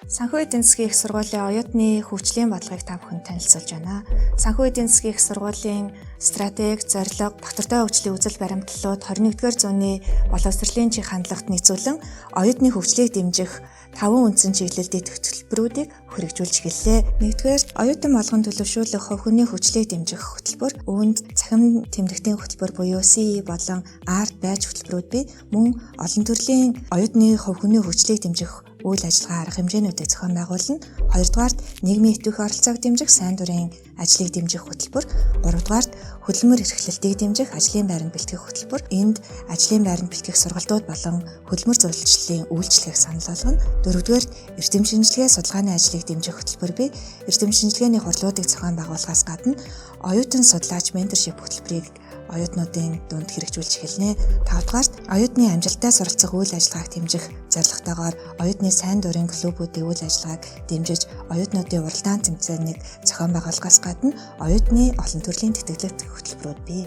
Санхүү эдийн засгийн их сургуулийн оюутны хөгжлийн бодлогыг та бүхэнд танилцуулж байна. Санхүү эдийн засгийн их сургуулийн стратеги, зорилго, доктортой хөгжлийн үзэл баримтлалууд 21-р зууны боловсролын чиг хандлагат нийцүүлэн оюутны хөгжлийг дэмжих таван үндсэн чиглэлд хөтөлбөрүүдийг хэрэгжүүлж эхэллээ. Нэгдүгээр, оюутан болгон төлөвшүүлэх хувь хүний хөгжлийг дэмжих хөтөлбөр, үүнд цахим тэмдэгтийн хөтөлбөр буюу CE болон ART байж хөтөлбөрүүд бий. Мөн олон төрлийн оюутны хувь хүний хөгжлийг дэмжих үйл ажиллагаа арга хэмжээнүүдийг зохион байгуулна. Хоёрдугаарт, нийгмийн идэвх оролцоог дэмжих сайн дурын ажлыг дэмжих хөтөлбөр. Гуравдугаарт, хөдөлмөр эрхлэлтийг дэмжих ажлын байранд бэлтгэх хөтөлбөр. Энд ажлын байранд бэлтгэх сургалтууд болон хөдөлмөр зөвлөлийн үйлчлэгийг санал болгоно. Дөрөвдүгээрт, эрдэм шинжилгээ судалгааны ажлыг дэмжих хөтөлбөр бий. Эрдэм шинжилгээний хурлуудыг зохион байгуулахаас гадна оюутан судлаач менторшип хөтөлбөрийг оюутнуудын дунд хэрэгжүүлж эхэлнэ. Тавдугаарт, оюутны амжилттай суралцах үйл ажиллагааг дэмжих зорилготойгоор оюутны сайн дурын клубүүдийн үйл ажиллагааг дэмжиж, оюутнуудын уралдаан тэмцээнийг зохион байгуулахаас гадна оюутны олон төрлийн тэтгэлэг хөтөлбөрүүд бий.